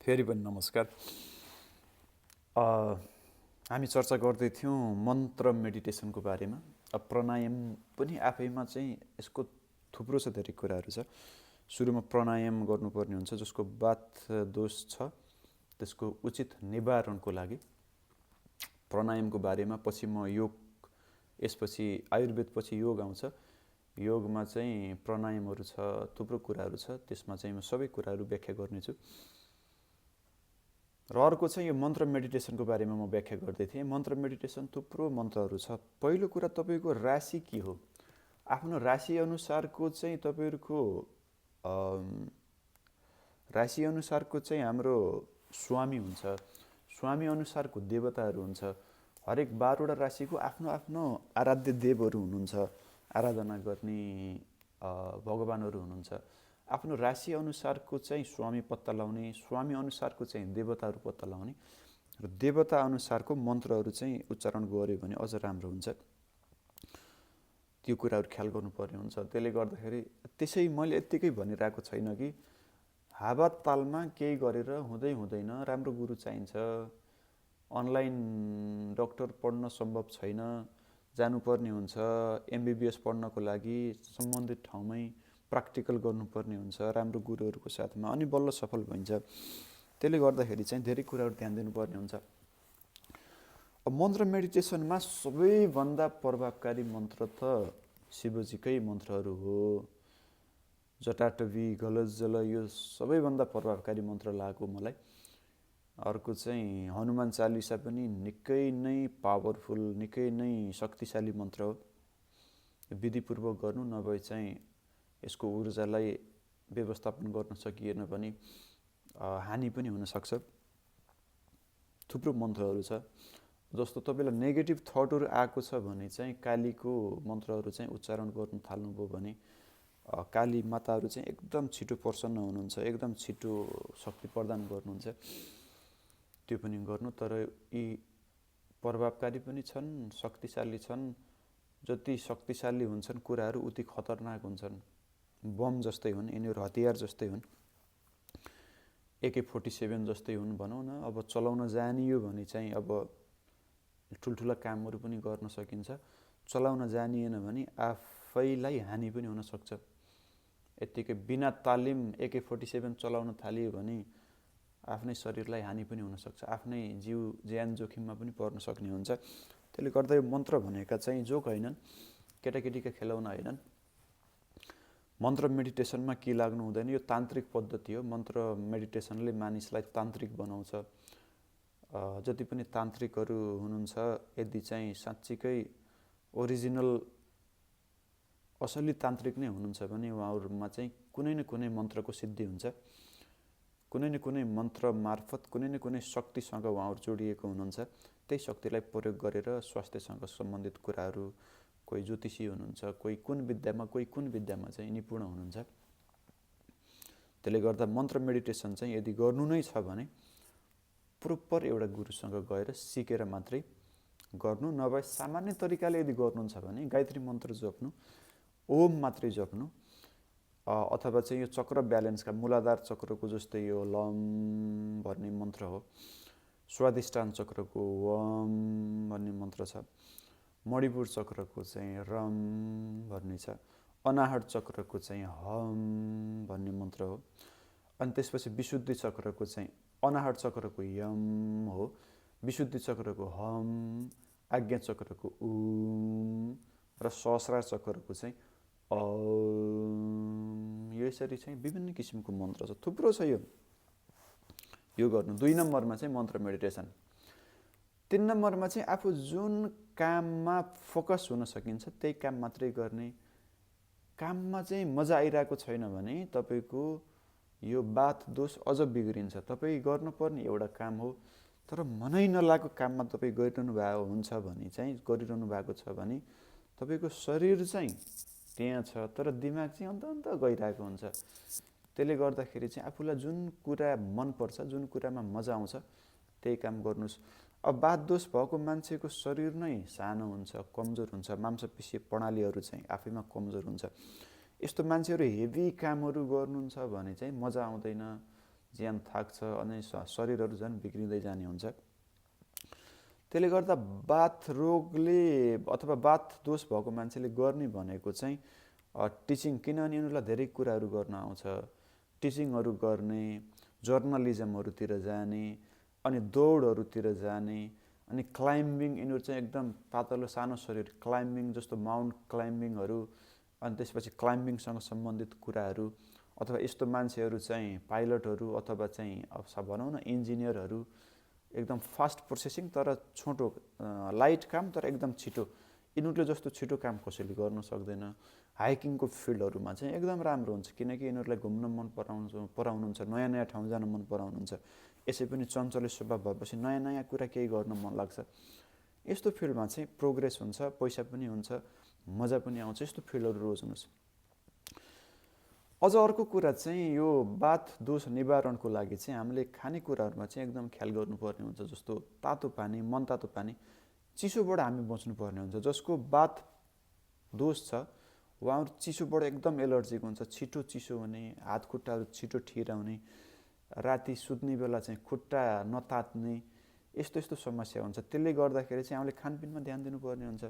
फेरि पनि नमस्कार। हामी चर्चा गर्दै थियौँ मन्त्र मेडिटेसनको बारेमा। प्राणायाम पनि आफैमा चाहिँ यसको थुप्रो छ, धेरै कुराहरू छ। सुरुमा प्राणायाम गर्नुपर्ने हुन्छ, जसको वात दोष छ त्यसको उचित निवारणको लागि। प्राणायामको बारेमा पछि म योग, यसपछि आयुर्वेदपछि योग आउँछ। योगमा चाहिँ प्राणायामहरू छ, थुप्रो कुराहरू छ, त्यसमा चाहिँ म सबै कुराहरू व्याख्या गर्नेछु। र अर्को चाहिँ यो मन्त्र मेडिटेसनको बारेमा म व्याख्या गर्दै थिएँ। मन्त्र मेडिटेसन थुप्रो मन्त्रहरू छ। पहिलो कुरा तपाईँको राशि के हो, आफ्नो राशि अनुसारको चाहिँ तपाईँहरूको राशि अनुसारको चाहिँ हाम्रो स्वामी हुन्छ, स्वामी अनुसारको देवताहरू हुन्छ। हरेक 12वटा राशिको आफ्नो आफ्नो आराध्य देवहरू हुनुहुन्छ, आराधना गर्ने भगवानहरू हुनुहुन्छ। आफ्नो राशि अनुसारको चाहिँ स्वामी पत्ता लगाउने, स्वामी अनुसारको चाहिँ देवताहरू पत्ता लगाउने र देवता अनुसारको मन्त्रहरू चाहिँ उच्चारण गऱ्यो भने अझ राम्रो हुन्छ। त्यो कुराहरू ख्याल गर्नुपर्ने हुन्छ। त्यसले गर्दाखेरि त्यसै मैले यत्तिकै भनिरहेको छैन कि हावा तालमा केही गरेर हुँदैन, राम्रो गुरु चाहिन्छ, अनलाइन डक्टर पढ्न सम्भव छैन, जानुपर्ने हुन्छ एमबिबिएस पढ्नको लागि सम्बन्धित ठाउँमै प्र्याक्टिकल गर्नुपर्ने हुन्छ राम्रो गुरुहरूको साथमा, अनि बल्ल सफल भइन्छ। त्यसले गर्दाखेरि चाहिँ धेरै कुराहरू ध्यान दिनुपर्ने हुन्छ। मन्त्र मेडिटेसनमा सबैभन्दा प्रभावकारी मन्त्र त शिवजीकै मन्त्रहरू हो। जटाटवी, गलज्जल, यो सबैभन्दा प्रभावकारी मन्त्र लागेको मलाई। अर्को चाहिँ हनुमान चालिसा पनि निकै नै पावरफुल, निकै नै शक्तिशाली मन्त्र हो। विधिपूर्वक गर्नु, नभए चाहिँ यसको ऊर्जालाई व्यवस्थापन गर्न सकिएन भने हानि पनि हुनसक्छ। थुप्रो मन्त्रहरू छ। जस्तो तपाईँलाई नेगेटिभ थटहरू आएको छ भने चाहिँ कालीको मन्त्रहरू चाहिँ उच्चारण गर्न थाल्नुभयो भने काली माताहरू चाहिँ एकदम छिटो प्रसन्न हुनुहुन्छ, एकदम छिटो शक्ति प्रदान गर्नुहुन्छ। त्यो पनि गर्नु। तर यी प्रभावकारी पनि छन्, शक्तिशाली छन्। जति शक्तिशाली हुन्छन् कुराहरू उति खतरनाक हुन्छन्। बम जस्तै हुन्, यिनीहरू हतियार जस्तै हुन्, AK-47 जस्तै हुन् भनौँ न। अब चलाउन जानियो भने चाहिँ अब ठुल्ठुला कामहरू पनि गर्न सकिन्छ। चलाउन जानिएन भने आफैलाई हानि पनि हुनसक्छ। यत्तिकै बिना तालिम AK-47 चलाउन थालियो भने आफ्नै शरीरलाई हानि पनि हुनसक्छ, आफ्नै जीव ज्यान जोखिममा पनि पर्न सक्ने हुन्छ। त्यसले गर्दा यो मन्त्र भनेका चाहिँ जोक होइनन्, केटाकेटीका खेलाउन होइनन्। मन्त्र मेडिटेसनमा के लाग्नु हुँदैन, यो तान्त्रिक पद्धति हो। मन्त्र मेडिटेसनले मानिसलाई तान्त्रिक बनाउँछ। जति पनि तान्त्रिकहरू हुनुहुन्छ, यदि चाहिँ साँच्चीकै ओरिजिनल असली तान्त्रिक नै हुनुहुन्छ भने उहाँहरूमा चाहिँ कुनै न कुनै मन्त्रको सिद्धि हुन्छ। कुनै न कुनै मन्त्र मार्फत कुनै न कुनै शक्तिसँग उहाँहरू जोडिएको हुनुहुन्छ। त्यही शक्तिलाई प्रयोग गरेर स्वास्थ्यसँग सम्बन्धित कुराहरू, कोही ज्योतिषी हुनुहुन्छ, कोही कुन विद्यामा चाहिँ निपुण हुनुहुन्छ। त्यसले गर्दा मन्त्र मेडिटेसन चाहिँ यदि गर्नु नै छ भने प्रोपर एउटा गुरुसँग गएर सिकेर मात्रै गर्नु, नभए सामान्य तरिकाले यदि गर्नुहुन्छ भने गायत्री मन्त्र जप्नु, ओम मात्रै जप्नु, अथवा चाहिँ यो चक्र ब्यालेन्सका मूलाधार चक्रको जस्तै यो लम भन्ने मन्त्र हो, स्वादिष्ठान चक्रको वम भन्ने मन्त्र छ, मणिपुर चक्रको चाहिँ रम भन्ने छ, अनाहत चक्रको चाहिँ हम भन्ने मन्त्र हो। अनि त्यसपछि विशुद्धि चक्रको चाहिँ अनाहत चक्रको यम हो, विशुद्धि चक्रको हम, आज्ञा चक्रको उम र सहस्रार चक्रको चाहिँ यसरी चाहिँ विभिन्न किसिमको मन्त्र छ, थुप्रो छ यो गर्नु। 2 नम्बरमा चाहिँ मन्त्र मेडिटेसन। 3 नम्बरमा चाहिँ आफू जुन काममा फोकस हुन सकिन्छ त्यही काम मात्रै गर्ने। काममा चाहिँ मजा आइरहेको छैन भने तपाईँको यो बात दोष अझ बिग्रिन्छ। तपाईँ गर्नुपर्ने एउटा काम हो, तर मनै नलागेको काममा तपाईँ गरिरहनु भएको हुन्छ भने चाहिँ, गरिरहनु भएको छ भने तपाईँको शरीर चाहिँ त्यहाँ छ तर दिमाग चाहिँ अन्त गइरहेको हुन्छ। त्यसले गर्दाखेरि चाहिँ आफूलाई जुन कुरा मनपर्छ, जुन कुरामा मजा आउँछ त्यही काम गर्नुहोस्। अब बात दोष भएको मान्छेको शरीर नै सानो हुन्छ, कमजोर हुन्छ, मांसपेशी प्रणालीहरू चाहिँ आफैमा कमजोर हुन्छ। यस्तो मान्छेहरू हेभी कामहरू गर्नुहुन्छ भने चाहिँ मजा आउँदैन, ज्यान थाक्छ अनि शरीरहरू झन् बिग्रिँदै जाने हुन्छ। त्यसले गर्दा बाथ रोगले अथवा बाथ दोष भएको मान्छेले गर्ने भनेको चाहिँ टिचिङ, किनभने उनीहरूलाई धेरै कुराहरू गर्न आउँछ, टिचिङहरू गर्ने, जर्नलिजमहरूतिर जाने, अनि दौडहरूतिर जाने, अनि क्लाइम्बिङ, यिनीहरू चाहिँ एकदम पातलो सानो शरीर, क्लाइम्बिङ जस्तो माउन्ट क्लाइम्बिङहरू, अनि त्यसपछि क्लाइम्बिङसँग सम्बन्धित कुराहरू, अथवा यस्तो मान्छेहरू चाहिँ पाइलटहरू अथवा चाहिँ अब भनौँ न इन्जिनियरहरू, एकदम फास्ट प्रोसेसिङ तर छोटो लाइट काम तर एकदम छिटो, यिनीहरूले जस्तो छिटो काम कसैले गर्न सक्दैन। हाइकिङको फिल्डहरूमा चाहिँ एकदम राम्रो हुन्छ, किनकि यिनीहरूलाई घुम्न मन पराउनुहुन्छ, नयाँ नयाँ ठाउँ जान मन पराउनुहुन्छ। यसै पनि चञ्चले स्वभाव भएपछि नयाँ नयाँ कुरा केही गर्न मन लाग्छ। यस्तो फिल्डमा चाहिँ प्रोग्रेस हुन्छ, पैसा पनि हुन्छ, मजा पनि आउँछ। यस्तो फिल्डहरू रोज्नुहोस्। अझ अर्को कुरा चाहिँ यो बाथ दोष निवारणको लागि चाहिँ हामीले खानेकुराहरूमा चाहिँ एकदम ख्याल गर्नुपर्ने हुन्छ। जस्तो तातो पानी, मनतातो पानी, चिसोबाट हामी बच्नुपर्ने हुन्छ। जसको बाथ दोष छ उहाँहरू चिसोबाट एकदम एलर्जिक हुन्छ, छिटो चिसो हुने, हात खुट्टाहरू छिटो ठिराउने, राति सुत्ने बेला चाहिँ खुट्टा नतात्ने, यस्तो यस्तो समस्या हुन्छ। त्यसले गर्दाखेरि चाहिँ हामीले खानपिनमा ध्यान दिनुपर्ने हुन्छ।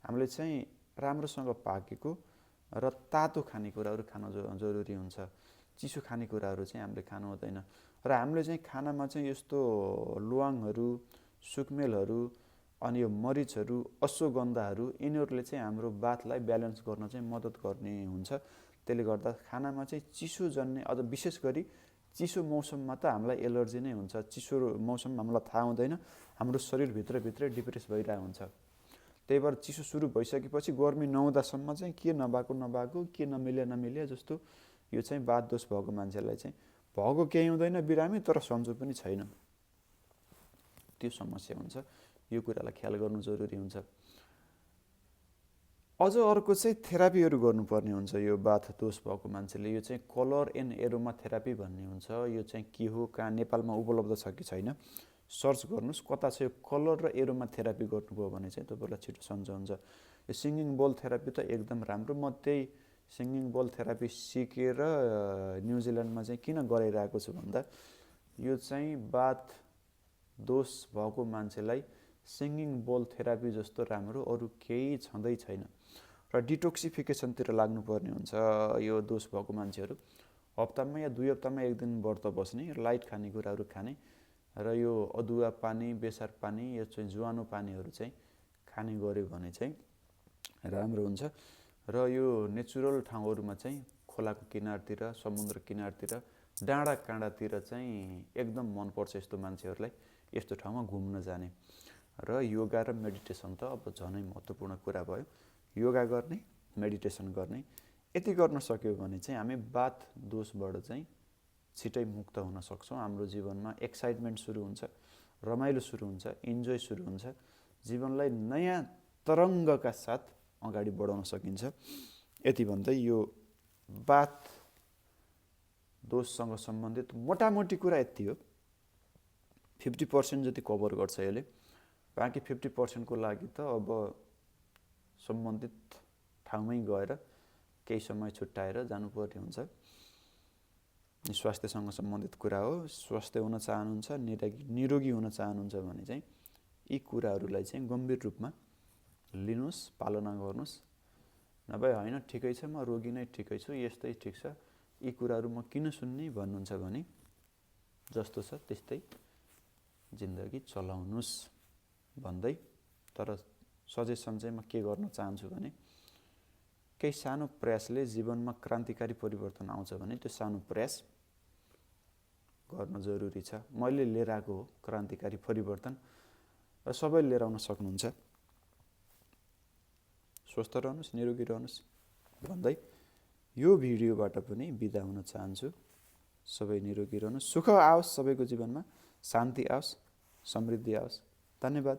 हामीले चाहिँ राम्रोसँग पाकेको र तातो खानेकुराहरू खान जरुरी हुन्छ। चिसो खानेकुराहरू चाहिँ हामीले खानु हुँदैन। र हामीले चाहिँ खानामा चाहिँ यस्तो ल्वाङहरू, सुकमेलहरू, अनि यो मरिचहरू, अश्वगन्धाहरू, यिनीहरूले चाहिँ हाम्रो बाथलाई ब्यालेन्स गर्न चाहिँ मद्दत गर्ने हुन्छ। त्यसले गर्दा खानामा चाहिँ चिसो जन्ने, अझ विशेष गरी चिसो मौसममा त हामीलाई एलर्जी नै हुन्छ। चिसो मौसममा हामीलाई थाहा हुँदैन, हाम्रो शरीरभित्रभित्रै डिप्रेस भइरहेको हुन्छ। त्यही भएर चिसो सुरु भइसकेपछि गर्मी नहुँदासम्म चाहिँ के नभएको, के नमिले जस्तो यो चाहिँ बाथ दोष भएको मान्छेलाई चाहिँ भएको केही हुँदैन, बिरामी, तर सन्चो पनि छैन, त्यो समस्या हुन्छ। यो कुरालाई ख्याल गर्नु जरुरी हुन्छ। अझ अर्को चाहिँ थेरापीहरू गर्नुपर्ने हुन्छ यो बाथ दोष भएको मान्छेले। यो चाहिँ कलर एन्ड एरोमा थेरापी भन्ने हुन्छ। यो चाहिँ के हो, कहाँ नेपालमा उपलब्ध छ कि छैन सर्च गर्नुहोस्, कता छ यो कलर र एरोमा थेरापी गर्नुभयो भने चाहिँ तपाईँलाई छिटो सन्चो हुन्छ। यो सिङ्गिङ बोल थेरापी त एकदम राम्रो। म त्यही सिङ्गिङ बोल थेरापी सिकेर न्युजिल्यान्डमा चाहिँ किन गराइरहेको छु भन्दा यो चाहिँ बाथ दोष भएको मान्छेलाई सिङ्गिङ बोल थेरापी जस्तो राम्रो अरू केही छँदै छैन। र डिटोक्सिफिकेसनतिर लाग्नुपर्ने हुन्छ। यो दोष भएको मान्छेहरू हप्तामा या 2 हप्तामा 1 दिन व्रत बस्ने, लाइट खानेकुराहरू खाने, र यो अदुवा पानी, बेसार पानी, यो चाहिँ जुवानो पानीहरू चाहिँ खाने गर्यो भने चाहिँ राम्रो हुन्छ। र यो नेचुरल ठाउँहरूमा चाहिँ खोलाको किनारतिर, समुद्र किनारतिर, डाँडा काँडातिर चाहिँ एकदम मनपर्छ यस्तो मान्छेहरूलाई यस्तो ठाउँमा घुम्न जाने। र योगा र मेडिटेसन त अब झनै महत्त्वपूर्ण कुरा भयो। योगा गर्ने, मेडिटेसन गर्ने, यति गर्न सक्यो भने चाहिँ हामी बाथ दोषबाट चाहिँ छिटै मुक्त हुन सक्छौँ। हाम्रो जीवनमा एक्साइटमेन्ट सुरु हुन्छ, रमाइलो सुरु हुन्छ, इन्जोय सुरु हुन्छ, जीवनलाई नयाँ तरङ्गका साथ अगाडि बढाउन सकिन्छ। यति भन्दै यो बाथ दोषसँग सम्बन्धित मोटामोटी कुरा यति हो। 50% जति कभर गर्छ यसले। बाँकी 50% को लागि त अब सम्बन्धित ठाउँमै गएर केही समय छुट्याएर जानुपर्ने हुन्छ। स्वास्थ्यसँग सम्बन्धित कुरा हो। स्वस्थ हुन चाहनुहुन्छ, निरोगी हुन चाहनुहुन्छ भने चाहिँ यी कुराहरूलाई चाहिँ गम्भीर रूपमा लिनुहोस्, पालना गर्नुहोस्। नभए होइन ठिकै छ, म रोगी नै ठिकै छु, यस्तै ठिक छ, यी कुराहरू म किन सुन्ने भन्नुहुन्छ भने जस्तो छ त्यस्तै जिन्दगी चलाउनुहोस् भन्दै, तर सजेसन चाहिँ म के गर्न चाहन्छु भने केही सानो प्रयासले जीवनमा क्रान्तिकारी परिवर्तन आउँछ भने त्यो सानो प्रयास गर्न जरुरी छ। मैले लिएर आएको हो क्रान्तिकारी परिवर्तन र सबैले लिएर आउन सक्नुहुन्छ। स्वस्थ रहनुहोस्, निरोगी रहनुहोस् भन्दै यो भिडियोबाट पनि बिदा हुन चाहन्छु। सबै निरोगी रहनुहोस्, सुख आओस् सबैको जीवनमा, शान्ति आओस्, समृद्धि आओस्। धन्यवाद।